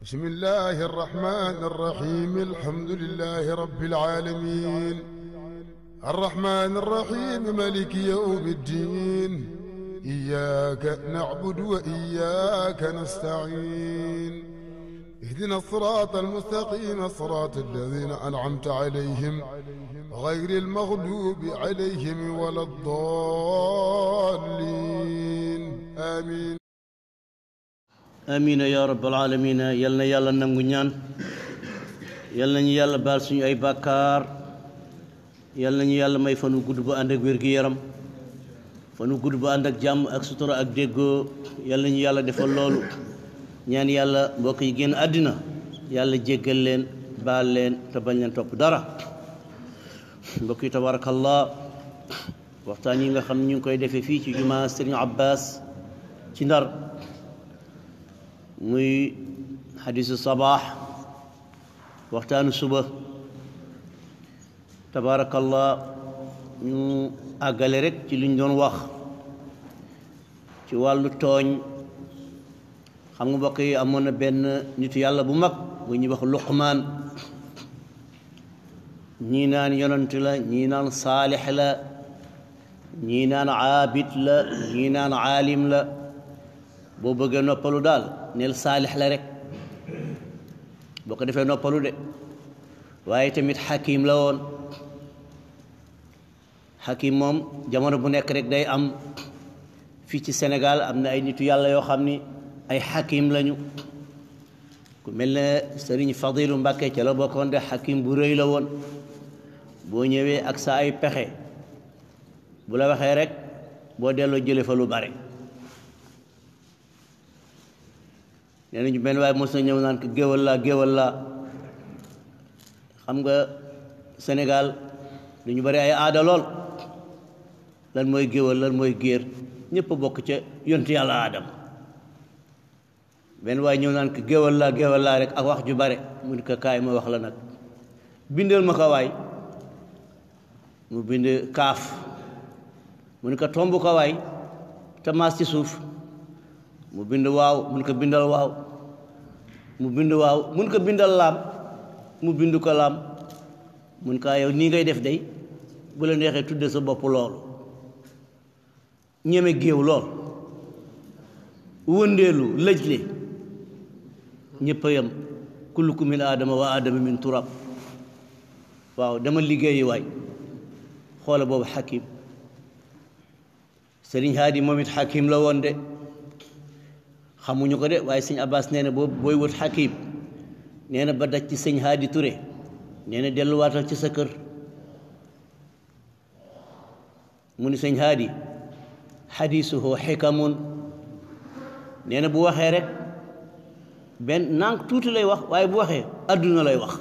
بسم الله الرحمن الرحيم الحمد لله رب العالمين الرحمن الرحيم مالك يوم الدين إياك نعبد وإياك نستعين اهدنا الصراط المستقيم صراط الذين أنعمت عليهم غير المغلوب عليهم ولا الضالين آمين amiin yaa rabbal aalamiin yal na yàlla nangu ñaan yal nañu yàlla baal suñu ay bàkkaar yal nañu yàlla may fanu gudd bu ànd ak wér-gi-yaram fanu gudd bu ànd ak jàmm ak sutura ak déggoo yal nañu yàlla defal loolu ñaan yàlla mbokk yi génn àddina yàlla jéggal leen baal leen te bañ leen topp dara mbokk yi tabarakallah waxtaan yi nga xam ne ñu ngi koy defee fii ci jumaa Serigne Abbas ci Ndar muy xadisu sabaax waxtaanu suba tabaarakallah ñu àggale rek ci liñ doon wax ci wàllu tooñ xam nga mbokk yi amoon na benn nitu yàlla bu mag bu ñuy wax Luqmaan ñii naan yonent la ñii naan saalix la ñii naan aabid la ñii naan aalim la boo bëggee noppalu daal neel saalix la rek boo ko defee noppalu de waaye tamit xakim la woon xakim moom jamono bu nekk rek day am fii ci Sénégal am na ay nitu yàlla yoo xam ni ay xakim lañu ku mel ne Sëriñ Fadilu Mbàkke ca la bokkoon de xakim bu rëy la woon boo ñëwee ak sa ay pexe bu la waxee rek boo delloo jële fa lu bare nee nañu benn waaye mos na ñëw naan ko géwal laa xam nga Sénégal dañu bari ay aada lool lan mooy géwal lan mooy géer ñëpp bokk ca yontu yàlla Aadama benn waaye ñëw naan ko géwal laa rek ak wax ju bare mu ni ko kaay ma wax la nag bindal ma ko waay mu bind kaaf mu ni ko tomb ko waay te maas ci suuf mu bind waaw mun ko bindal waaw mu bind waaw mun ko bindal laam mu bind ko laam mun kaa yow nii ngay def day bu la neexee tudde sa bopp loolu ñeme géew lool wëndeelu lëjle ñëpp a yem kullukum min aadama wa aadama min turab waaw dama liggéeyi waay xoola boobu xakim Sëriñ Haadi moom it xakim la woon de xamuñu ko de waaye sëñ Abbas nee na booy wut xakim nee na ba daj ci sëñ Haadi Touré nee na delluwaatal ci sa kër mu ni sëñ Haadi xadiisuhu xikamun nee na bu waxee rek benn nànk tuuti lay wax waaye bu waxee adduna lay wax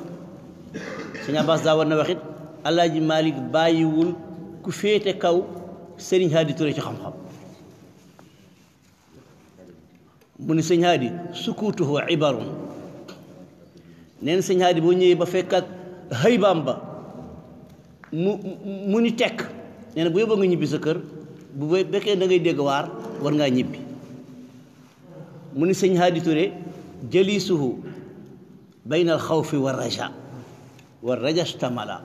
sëñ Abbas daa war na wax it Alaaji Malik bàyyiwul ku féete kaw sëriñ Haadi Touré ci xam-xam mu ni sëñ Haadi sukuutuhu ibarun neen sëñ Haadi boo ñëwee ba fekk ak xëybaam ba mu ni tekk nee na bu yóbba nga ñibbi sa kër bu fekkee da ngay dégg waar war ngaa ñibbi mu ni sëñ Haadi Touré jëlisuhu bayna al xawfi wa raja stamala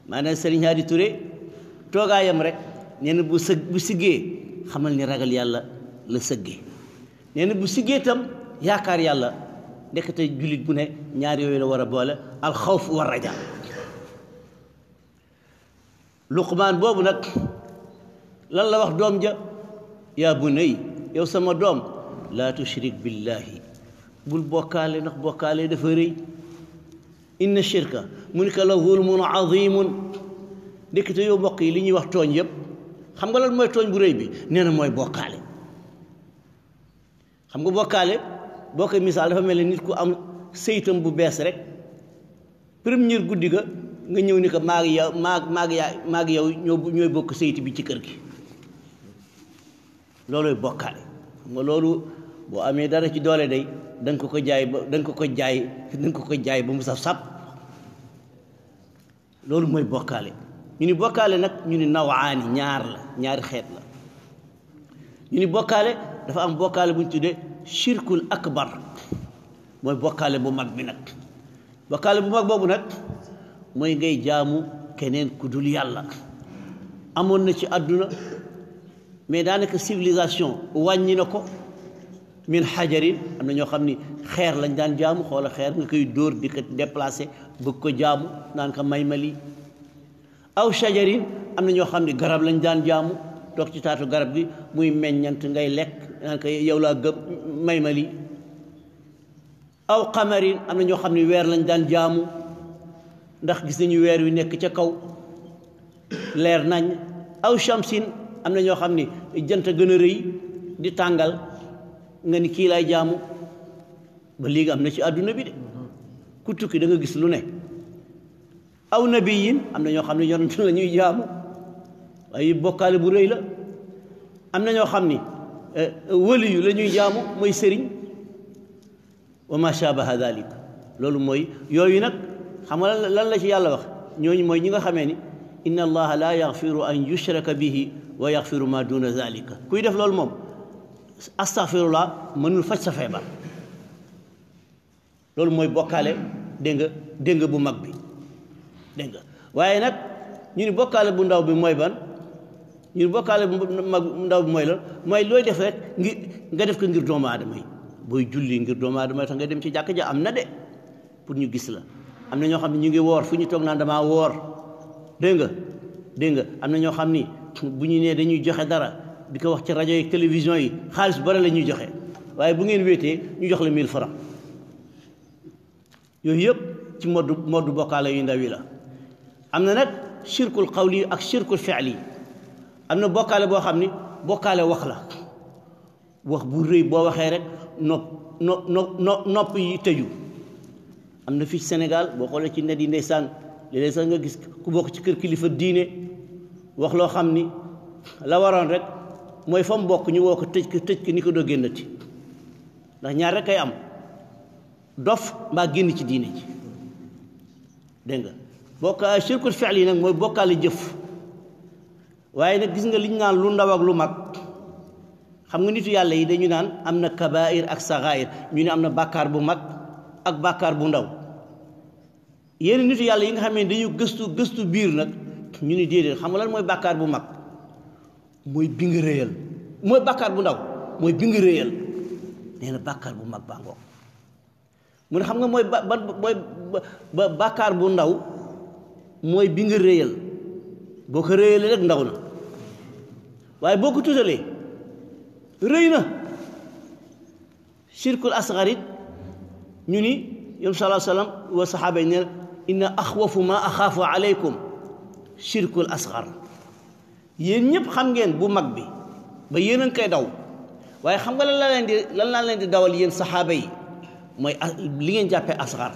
maanaam sëriñ Haadi Touré toogaayam rek nee na bu siggee xamal ni ragal yàlla la sëggee nee na bu siggee itam yaakaar yàlla ndekete jullit bu ne ñaar yooyu la war a boole alxawf wa raja Luqmaan boobu nag lan la wax doom ja yaa bunay yow sama doom laa tushrik billahi bul bokkaale ndax bokkaale dafa rëy inna shirka mu ni ko la zulmun azimun ndekete yow mbokk yi li ñuy wax tooñ yëpp xam nga lan mooy tooñ bu rëy bi nee na mooy bokkaale xam nga bokkaale boo koy misaal dafa mel ni nit ku am sëytam bu bees rek première guddi ga nga ñëw ni ko maag yow ñooy bokk sëyti bi ci kër gi loolooy bokkaale xam nga loolu boo amee dara ci doole day danga ko jaay ba mu saf sap loolu mooy bokkaale ñu ni bokkaale nag ñu ni nawaani ñaari xeet la ñu ni bokkaale dafa am bokkaale bu ñu tuddee shirkul akbar mooy bokkaale bu mag bi nag bokkaale bu mag boobu nag mooy ngay jaamu keneen ku dul yàlla amoon na ci àdduna mais daanaka civilisation wàññi na ko min xajarin am na ñoo xam ni xeer lañ daan jaamu xoola xeer nga koy dóor di ko déplacé bëgg ko jaamu naan ko may ma lii aw shajarin am na ñoo xam ni garab lañ daan jaamu toog ci taatu garab gi muy meññant ngay lekk naan ko yow laa gëm may ma lii aw qamarin am na ñoo xam ni weer lañ daan jaamu ndax gis nañu weer wi nekk ca kaw leer nañ aw shamsin am na ñoo xam ni jant gën a rëy di tàngal nga ni kii lay jaamu ba léegi am na ci àdduna bi de ku tukki da nga gis lu ne aw nabiyin am na ñoo xam ne yonent la ñuy jaamu waaye bokkaale bu rëy la am na ñoo xam ni waliyu la ñuy jaamu mooy sëriñ wa ma shabaha dalik loolu mooy yooyu nag xam nga lan la ci yàlla wax ñooñu mooy ñi nga xamee ni inna allaha la yaxfiru an yushraka bihi wa yaxfiru ma duna zalika kuy def loolu moom astaghfirullah mënul faj sa feebar loolu mooy bokkaale dégg nga bu mag bi dégg nga waaye nag ñu ni bokkaale bu ndaw bi mooy ban ñu ni bokkaale bu ndaw bi mooy lan mooy looy def rek ngir nga def ko ngir doomu aadama yi booy julli ngir doomu aadama yi tax nga dem ci jàkk ja am na de pour ñu gis la am na ñoo xam ne ñu ngi woor fu ñu toog naan damaa woor dégg nga am na ñoo xam ni bu ñu nee dañuy joxe dara di ko wax ci rajo yi télévision yi xaalis bu bari la ñuy joxe waaye bu ngeen wéetee ñu jox la 1000 francs yooyu yëpp ci moddu bokkaale yu ndaw yi la am na nag shirkul qawli ak shirkul fi'li am na bokkaale boo xam ni bokkaale wax la wax bu rëy boo waxee rek nopp yi tëju am na fii Sénégal boo xoolee ci net yi ndeysaan léeg-léeg sax nga gis ku bokk ci kër kilifa diine wax loo xam ni la waroon rek mooy fa mu bokk ñu woo ko tëj ko ni ko doo génnati ndax ñaar rek kay am dof mbaa génn ci diine ji dégg nga bokk shirkul fi'li yi nag mooy bokkaale jëf waaye nag gis nga liñ naan lu ndaw ak lu mag xam nga nitu yàlla yi dañu naan am na kabair ak sagair ñu ne am na bàkkaar bu mag ak bàkkaar bu ndaw yéen nitu yàlla yi nga xam ne dañu gëstu biir nag ñu ni déedéet xam nga lan mooy bàkkaar bu mag mooy bi nga réyal mooy bàkkaar bu ndaw mooy bi nga réyal nee na bàkkaar bu mag baa ngoog mu ne xam nga mooy ba bàkkaar bu ndaw mooy bi nga réyal boo ko réyalee rek ndaw na waaye boo ko tuutalee rëy na shirkul asgar it ñu ni yom sallallahu alayhi wa sallam wa saxaaba yi ne inna axwafu ma axaafu aleykum shirkul asgar yéen ñëpp xam ngeen bu mag bi ba yéen a ngi koy daw waaye xam nga lan laa leen di dawal yéen saxaaba yi mooy li ngeen jàppee asgar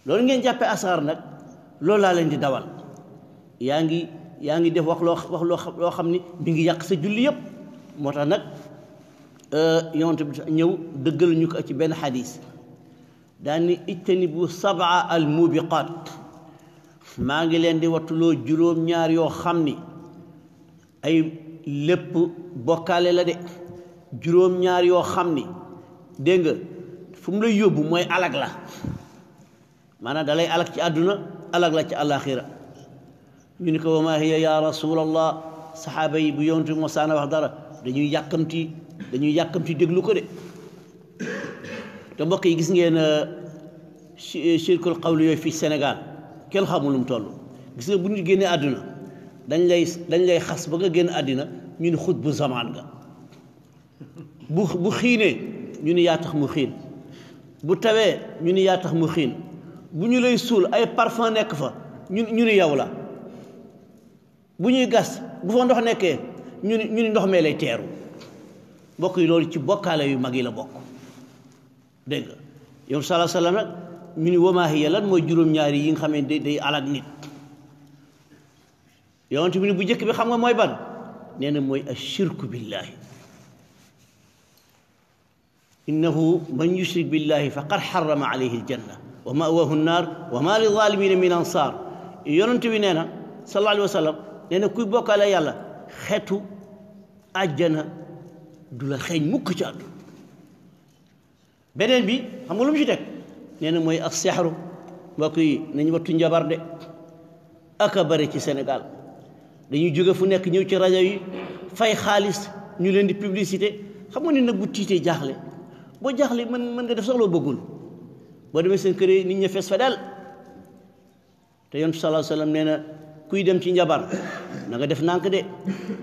loolu ngeen jàppee asgar nag loolu laa leen di dawal yaa ngi def wax loo xam ni mi ngi yàq sa julli yëpp moo tax nag yonent bi ñëw dëggal ñu ko ci benn xadis daan ni ijtanibu sab'a al mubiqat maa ngi leen di wattuloo juróom-ñaar yoo xam ni ay lépp bokkaale la de juróom-ñaar yoo xam ni dégg nga fu mu lay yóbbu mooy alag la maanaam dalay alag ci àdduna alag la ci àllaaxira ñu ni ko wa maa hiya ya rasulallah saxaaba yi bu yonent bi mosaana wax dara dañuy yàkkamti déglu ko de te mbokk yi gis ngeen shirkul qawli yooyu fii Sénégal kenn xamul lu mu toll gis nga bu ñu génnee àdduna dañ lay xas ba nga génn àddina ñu ni xut bu zamaan nga bu xiinee ñu ni yaa tax mu xiin bu tawee ñu ni yaa tax mu xiin bu ñu lay suul ay parfum nekk fa ñu ni yow la bu ñuy gas bu fa ndox nekkee ñu ni ndox mee lay teeru mbokk yi loolu ci bokkaale yu mag yi la bokk dégg nga yow salaa salaam nag ñu ni wa maa hiya lan mooy juróom-ñaari yi nga xam ne day alag nit yonent bi ni bu njëkk bi xam nga mooy ban nee na mooy ashirku billahi innahu man yushrik billahi faqad harrama alayhi aljanna wa ma'wahu nnaar wa ma lizalimina min ansar yonent bi nee na sallallahu alayhi wa sallam nee na kuy bokkaale yàlla xetu àjjana du la xeeñ mukk ci àddu beneen bi xam nga lu mu ci teg nee na mooy ak sexru mbokk yi nañu wattu njabar de ak a bari ci Sénégal dañuy jóge fu nekk ñëw ci rajo yi fay xaalis ñu leen di publicité xam nga ni nag bu tiitee jaaxle boo jaaxle mën nga def sax loo bëggul boo demee seen kër yi nit ñi fees fa del te yonent sallallahu alayhi wasallam nee na kuy dem ci njabar na nga def nànk de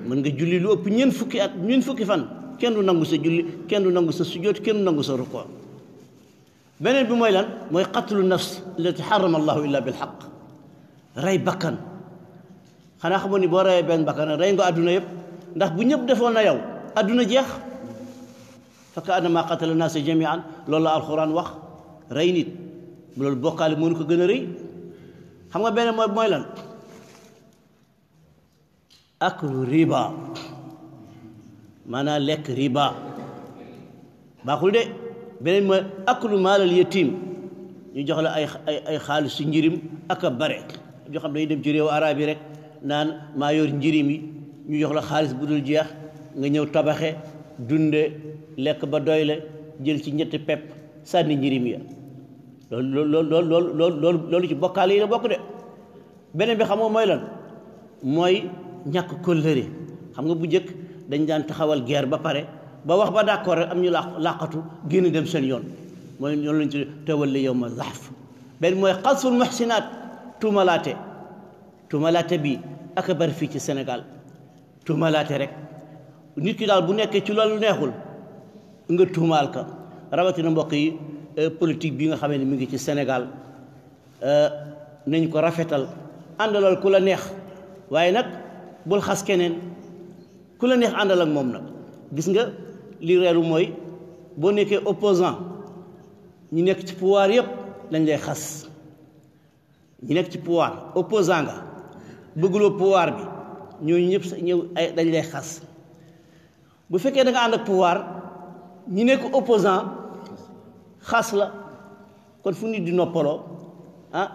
mën nga julli lu ëpp ñeent fukki fan kenn du nangu sa julli kenn du nangu sa sujjóot kenn du nangu sa rukkoo beneen bi mooy lan mooy qatlu nafs allati harrama allahu illa bil haqq rey bakkan xanaa xamoon ni boo reyee benn bakkan rey nga adduna yëpp ndax bu ñëpp defoon na yow adduna jeex fa kaannama qatala naasa jamian loolu la alxuraan wax rey nit bu loolu bokkaale mënu ko gën a rëy xam nga beneen mooy lan aklu riba maanaam lekk riba baaxul de beneen mooy aklu maalal yatim ñu jox la ay xaalis su njirim ak a bare joo xam ne dañuy dem ci réew arab yi rek naan maa yor njirim yi ñu jox la xaalis bu dul jeex nga ñëw tabaxe dunde lekk ba doyle jël ci ñetti pepp sànni njirim ya loolu ci bokkaale yi la bokk de beneen bi xam nga mooy lan mooy ñàkk kóllëre xam nga bu njëkk dañ daan taxawal guerre ba pare ba wax ba d'accord rek am ñu làqatu génn dem seen yoon mooy ñoom lañ ci tawalli yawma zahf benn mooy xasful muhsinaat tuumalaate bi ak a bari fii ci Sénégal tuumalaate rek nit ki daal bu nekkee ci loolu neexul nga tuumaal ka rawatina mbokk yi politique bi nga xamee ne mi ngi ci Sénégal nañ ko rafetal àndalal ku la neex waaye nag bul xas keneen ku la neex àndal ak moom nag gis nga li reelu mooy boo nekkee opposant ñi nekk ci pouvoir yëpp dañ lay xas ñi nekk ci pouvoir opposant nga bëgguloo pouvoir bi ñooñu ñëpp ñëw ay dañ lay xas bu fekkee da nga ànd ak pouvoir ñi nekk opposant xas la kon fu nit di noppaloo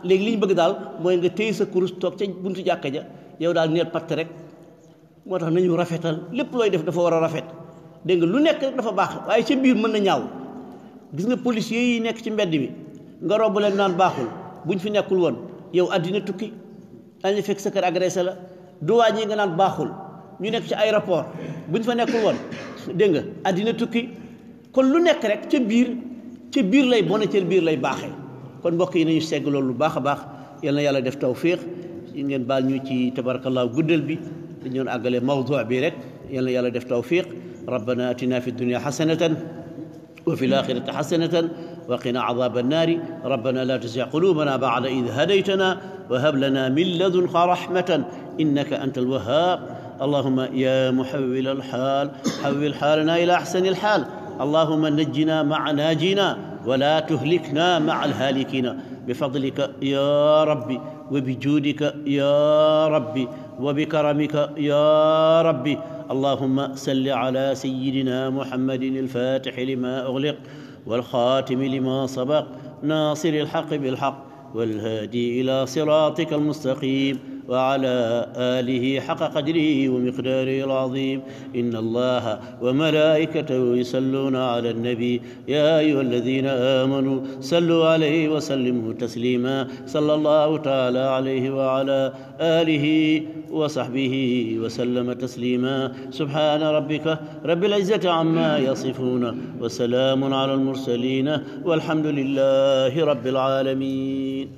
léegi li ñu bëgg daal mooy nga téye sa kurus toog ca buntu jàkka ja yow daal neel patt rek moo tax nañu rafetal lépp looy def dafa war a rafet dégg nga lu nekk rek dafa baax waaye ca biir mën na ñaaw gis nga policiers yi nekk ci mbedd mi nga romb leen naan baaxul buñ fi nekkul woon yow àddina tukki dañ la fekk sa kër agressé la douane yi nga naan baaxul ñu nekk ci aéroport buñ fa nekkul woon dégg nga àddina tukki kon lu nekk rek ca biir lay bone ca biir lay baaxee kon mbokk yi nañu segg loolu lu baax a baax yal na yàlla def tawfiq ngeen baal ñu ci tabarakallah guddal bi dañu doon àggale mawdu bi rek yal na yàlla def tawfiq rabbana atina fi dunya hasanatan wa fi l-akhirati hasanatan wa qina adhaba an-nari rabbana la tuzigh qulubana ba'da idh hadaytana wa hab lana min ladunka rahmatan innaka antal wahhab allahumma ya muhawwil al-hal hawwil halana ila ahsani al-hal اللهم نجنا مع ناجينا ولا تهلكنا مع الهالكين بفضلك يا ربي وبجودك يا ربي وبكرمك يا ربي اللهم صل على سيدنا محمد الفاتح لما أغلق والخاتم لما سبق ناصر الحق بالحق والهادي إلى صراطك المستقيم وعلى آله حق قدره ومقداره العظيم إن الله وملائكته يصلون على النبي يا أيها الذين آمنوا صلوا عليه وسلموا تسليما صلى الله تعالى عليه وعلى آله وصحبه وسلم تسليما سبحان ربك رب العزة عما يصفون وسلام على المرسلين والحمد لله رب العالمين